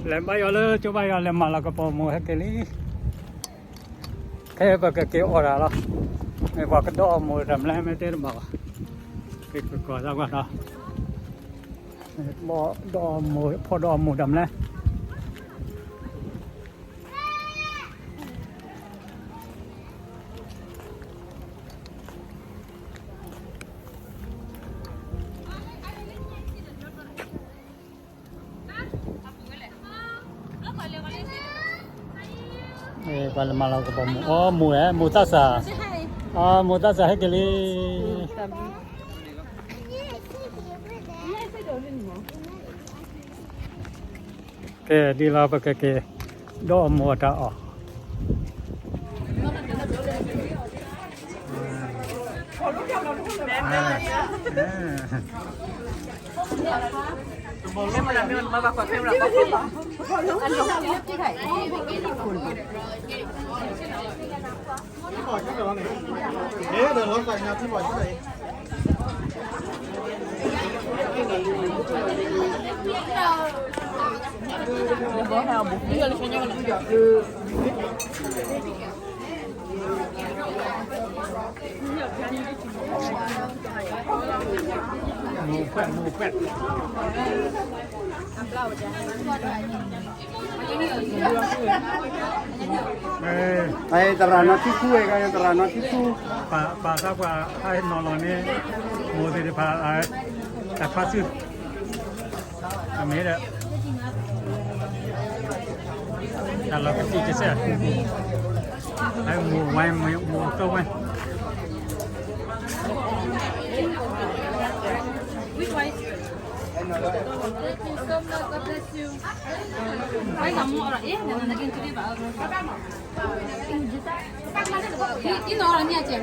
လဲၤဘါယွၤလၢကၠိဘါယွၤ လဲၤမၤလၤကပီၤမိၢ်ဟဲက့ၤလံ. ခဲပကက့ၤအီၣ်တၢ်လီၤ. မ့ၢ်ပှၤကဒီးအီၣ်မိၢ်တၢ်မနုၤ မ့ၢ်တဲတဘၣ်ဘၣ်. က့ၤကကွၢ်သးကွၢ်ဒီး ဒီးအီၣ်မိၢ် ဖီၣ်ဒီးအီၣ်မိၢ်တၢ်မနုၤ. ပှၤလဲၤမၤလၤကပီၤမိၢ်, အီ မိၢ်ဧၢ, မိၢ်သးစၢ်, အီ မိၢ်သးစၢ်ဟဲက့ၤလံ. ကဲ ဒ်လီၤ ပကက့ၤ ဒီးအီၣ်မိၢ်အတၢ်အီၣ်. မိၢ်ခွဲး မိၢ်ခွဲး. သရၣ်နီၢ်ထံခူဝဲ သရၣ်နီၢ်ထံခူ, ပာ်သးပှၢ်အနီၢ်လီၤန့ၣ် မိၢ်သ့ၣ်တဖၣ် တၢ်ထွါစု အမ့ၢ်ဒီး တၢ်လီၢ်ကစံၣ်ကစဲၣ်, မိၢ်ဝဲ မိၢ်ကဝဲ. တၢ်လီၢ်တၢ်ကျဲတအိၣ် ဘၣ်ဟးအီၣ်မ့ၤလၢခိတနီၤ, တၢ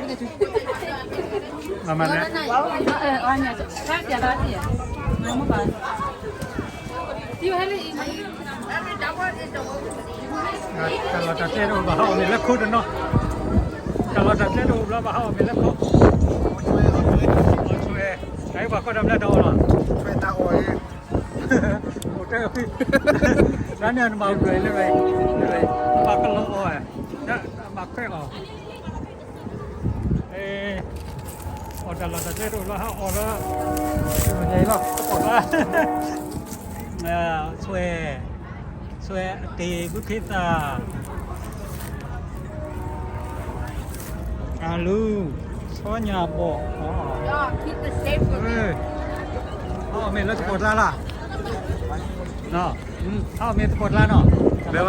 ်လီၢ်တၢ်ကျဲတအိၣ်ဘျီ ဘၣ်ဟးအီၣ်မ့ၤလၢခိ, အီၣ်ဆိဝဲ, တၢ်အံၤပှၤကွၢ်တၢ်မနုၤတၢ်အီၣ်လီၤ, အိၣ်တၢ်, တၢ်န့ၣ်နမၤဘျုးလၢ, ဘၣ်ကလီအီၣ်ဝဲ, ဘၣ်ခွဲးအီၣ် အီၣ်တၢ်လီၢ်တၢ်ကျဲတအိၣ်လီၤ ဟးအီၣ်လၢ, ဆွဲ, ဆွဲတ့ၢ်ဘုခ့သၣ်, အလူ, ဆီညၣ်ဘီၣ်, ဟးအီၣ်မ့ၤလၢသကိးကျါလီၤ, ဟးအီၣ်မ့ၤသကိးကျါနီၤ, တၢ်လီၢ်တၢ်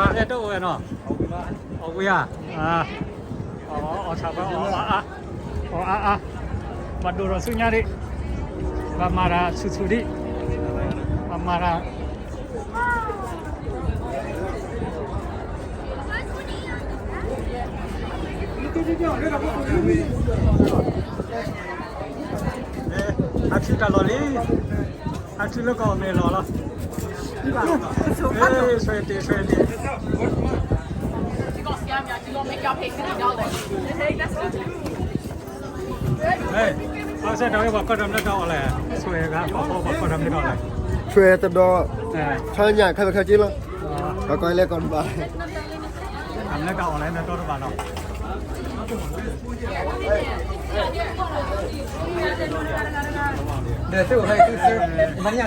ကျဲတအိၣ်ဝဲနီၤ, အီၣ်ဝံၤဧါ အီၣ်ဆၣ်ဘၣ်အီၣ်အါအါ, အီၣ်အါအါ, ဘၣ်ဒိၣ်ထီၣ်ဆူညါဒံး, ဘၣ်မၤတၢ်ဆူၣ်ဆူၣ်ဒံး, ဘၣ်မၤတၢ်, အါထုတၢ်လီၢ်လံ, အါထုလၢကအီၣ်မ့ၤလီၢ်လီၤ, ဆွဲတ့ၢ် ဆွဲတ့ၢ် အစဲတၢ်ဝဲပှၤကွၢ်တၢ်မနုၤတၢ်အီၣ်လဲၣ်, ဆွဲဂၤပှၤဖီပှၤကွၢ်တၢ်မနုၤတၢ်အီၣ်လဲၣ်, ဆွဲတဒီး, ခါညၣ်ခဲလၢာ်ခဲဆ့လီၤ, ပှၤကွၢ်လဲၤကီၢ်တဘၣ်, တၢ်မနုၤတၢ်အီၣ်လဲၣ် နတီတဘၣ်လီၤ, ဒီးသုးအိၣ်ဖဲသုး, မၤန့ၢ်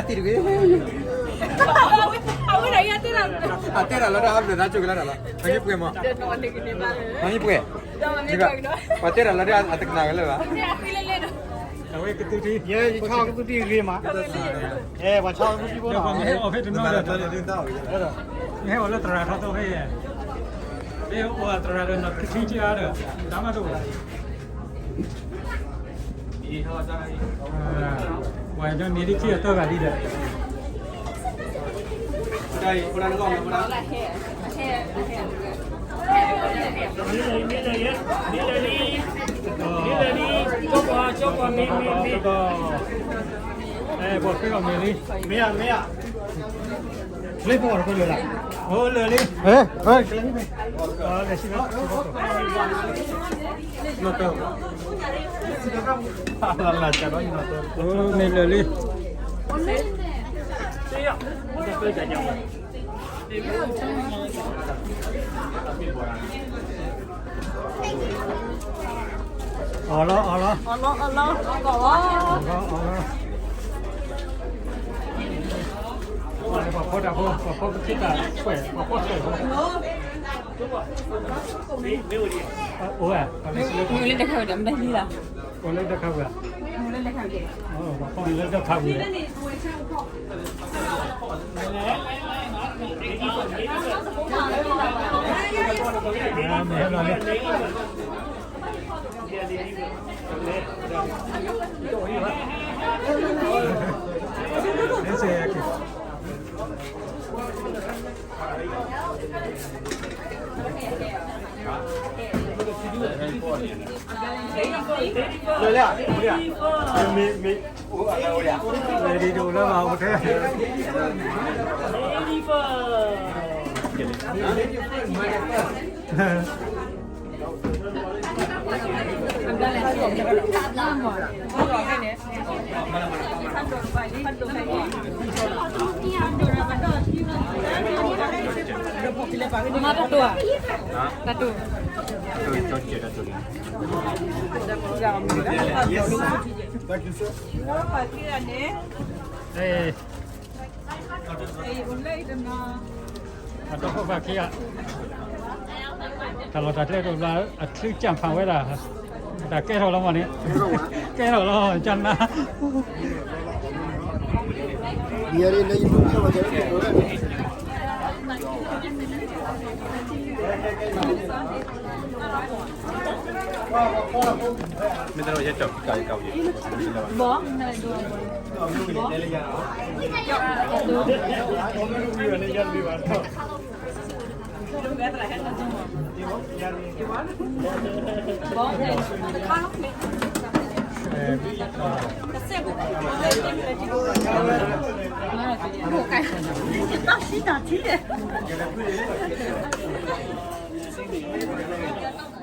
အတံၢ်တဂ့ၤ, အတဲတၢ်လီၤဒီးအဘျုးသးစူၤကလၢတၢ်လီၤ, မၤဟံၣ်ပှဲၤမး, မၤဟံၣ်ပှဲၤ, ပှၤတဲတၢ်လီၤဒီးအတကနၣ်ဝဲလၢၤဘၣ်, အဝဲကသူထံ, ယဲယဆီကသူထံဂ့ၤမး, အဲ ပှၤဆီကသူထံဖိနီၤ, မ့ၢ်ဟဲအီၣ်ဖဲတနီၤဒီး, မ့ၢ်ဟဲအီၣ်လၢသရၣ်ထီၣ်သိဖဲယဲ, မ့ၢ်ဟဲအီၣ်သရၣ်ဒီး နီၢ်ထံထံကါဒီး, တၢ်မးတအိၣ်, ပှၤဒီးန့ၣ်ဒ်ခံအသၢဂၤဒ်ဒီး ပှၤဃ့အီၣ်မ့ၤလံ, မ့ၢ်ဧါ, မ့ၢ်ဧါ, လၢပှၤတကလၢာ်လၢ, အိၣ်လၢာ်လံ, လၢာ်လံ, မ့ၢ်လၢာ်လံ, မ့ၢ်လၢာ်လံ. အီၣ်လီၤ အီၣ်လီၤ အီၣ်လီၤ အီၣ်လီၤ အီၣ်လီၤ အီၣ်လီၤ ပှၤဖီတၢ်ဖိ ပှၤဖီပထံတၢ်ဆွဲၣ် ပှၤဖီဆွဲၣ်ဖိ အိၣ်ဝဲ မ့ၢ်လၢတခါဝဲဒီး မတၤလံလီၤ အိၣ်လၢတခါဝဲ မ့ၢ်လၢတခါဝဲ ပှၤဖီလၢတခါဝဲ မ့ၢ် မ့ၢ် မ့ၢ် မ့ၢ် ready တအိၣ်လၢၤဘၣ် အိၣ်ထဲ မ့ၢ်တတိၢ်ဧါ တတိၢ် Thank you, sir. အတၢ်ဖိဘၣ်ခံဂၤ တၢ်လီၢ်တၢ်ကျဲတဘျီ အချံကၢ်ဖးဝဲဒၣ် တၢ်ကဲထီၣ်လီၤမးန့ၣ် ကဲထီၣ်လီၤ ကၢ်နါ ယၤန့ၣ် မ့ၢ်တၢ်လီၢ်ယဲၢ်ကၠီၣ်ကၢ်ကၢ်ဝံၤ ဘီ တၢ်စံးတၢ်ထံၣ်